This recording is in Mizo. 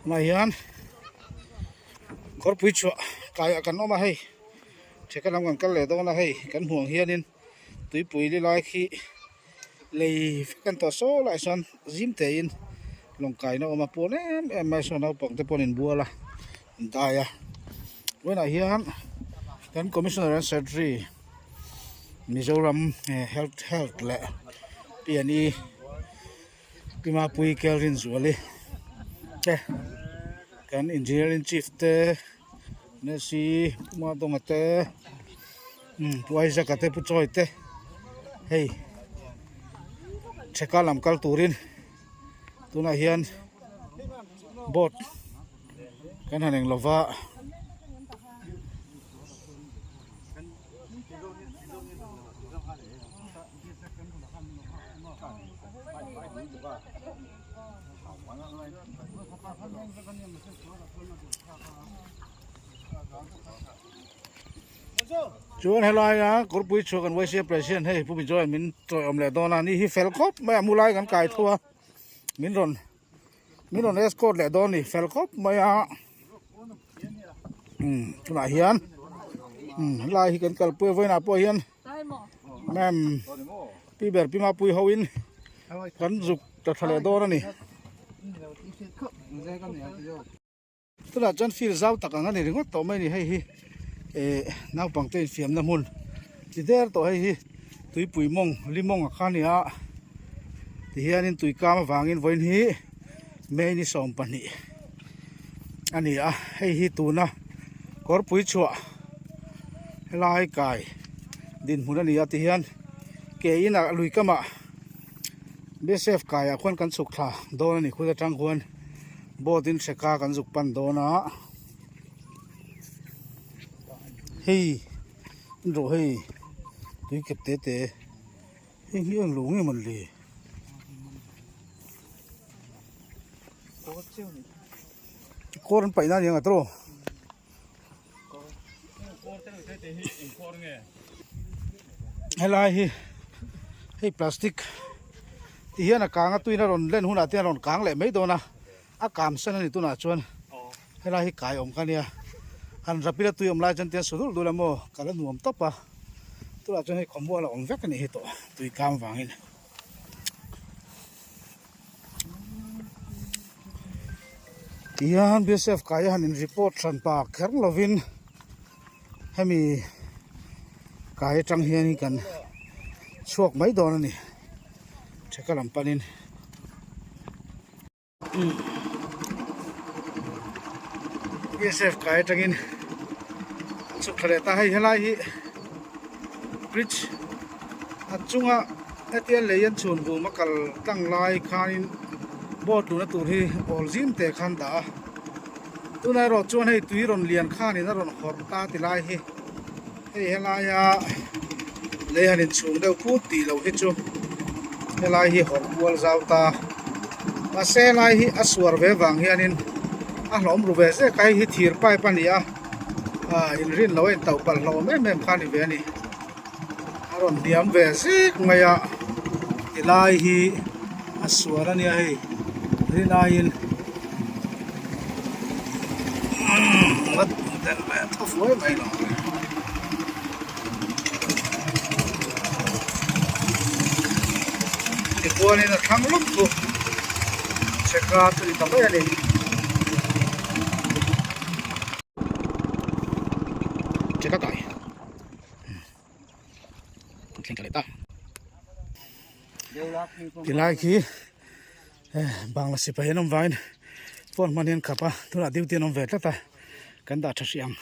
Tunah hian kawrpui chhuah kaiah kan awm a hei theka lam kan kal leh dawn a hei kan hmuh ang hianin tuipui li lai khi lei vek an tawh saw lai sawn zim tein lawng kaina a awm a pawn em em mai saw naupang te pawh an inbual a an dai a vawiinah hian kan commissioner and secretary Mizoram health health leh P and E Pi Mapui Kelrinzuali te kan engineer in chief te Nancy Pumadonga te Pu Isaac-a te Pu Chawi te hei Theka lam kal turin tunah hian boat kan han eng lova. Chuan helaia kawrpui chhuak an YCA president hei Pu Bijoy min tawiawm leh dawn a ni hi fel khawp mai a mu lai kan kai thu a min rawn min rawn escort leh dawn a ni fel khawp mai a umm tunah hian umm helai hi kan kalpui a vawiinah pawh hian ma'am pi ber pi mapui ho in kan zuk ta tha leh dawn a ni. Tunah chuan field zau tak ang a ni ringawt tawh mai a ni hei hi eh naupang te infiamna hmun ti der tawh hei hi tuipui mawng li mawng a kha a ni a tihianin tui kam avangin vawiin hi May ni 12 a ni a hei hi tuna kawrpui chhuah helai kai dinhmun a ni a tihian ke inah lui kamah B_S_F kaiah khuan kan chhuk thla dawn a ni khut atang khuan. Boat in hreka kan zuk pan dawn a hei in rawh hei tui kep te te hei hi eng lo nge mawn le kawr an paih na aniang a tawh helai hi hei plastic ti hian a kang a tuin a rawn len hunah te a rawn kang leh mai dawn a a kam san a ni tunah chuan helai hi kai awm kha nia han rap ila tui awm lai chuan tian su dul dul a maw kal a nuam tawp a tunah chuan hei khawmual a awm vek a nih hi tawh tui kam vangin. Tihian BSF kai a han in report hran pa kher lovin hemi kai atang hian kan chhuak mai dawn a ni theka lam panin. BSF kai atangin chhuk thla leh ta hei helai hi bridge a chunga hetia lei an chhun vum a kal tlang lai khanin boat luhna tur hi awl zim teh khan dah a tunah erawh chuan hei tui rawn lian khanin a rawn hawrh ta ti lai hi. Hei helaia lei han inchhung deuh phut tih loh hi chu helai hi hawrh kual zau ta mahse helai hi a suar ve vang hianin a hlawm ru ve zek a hei hi thir pipe a ni a ah inrin loh a intauh palh hlawm em em kha a ni ve a ni a rawn hniam ve zek mai a tilai hi a suar a nia hei rin aiin. Tichuanin a thlang lawk chu cheka chu ni ta mai a ni. Cheka kai thleng ta leh ta tilai khi. Bangla sipai an awm vangin phone hman hi an khap a tunah duty an awm ve tlat a kan dah tha hrih ang.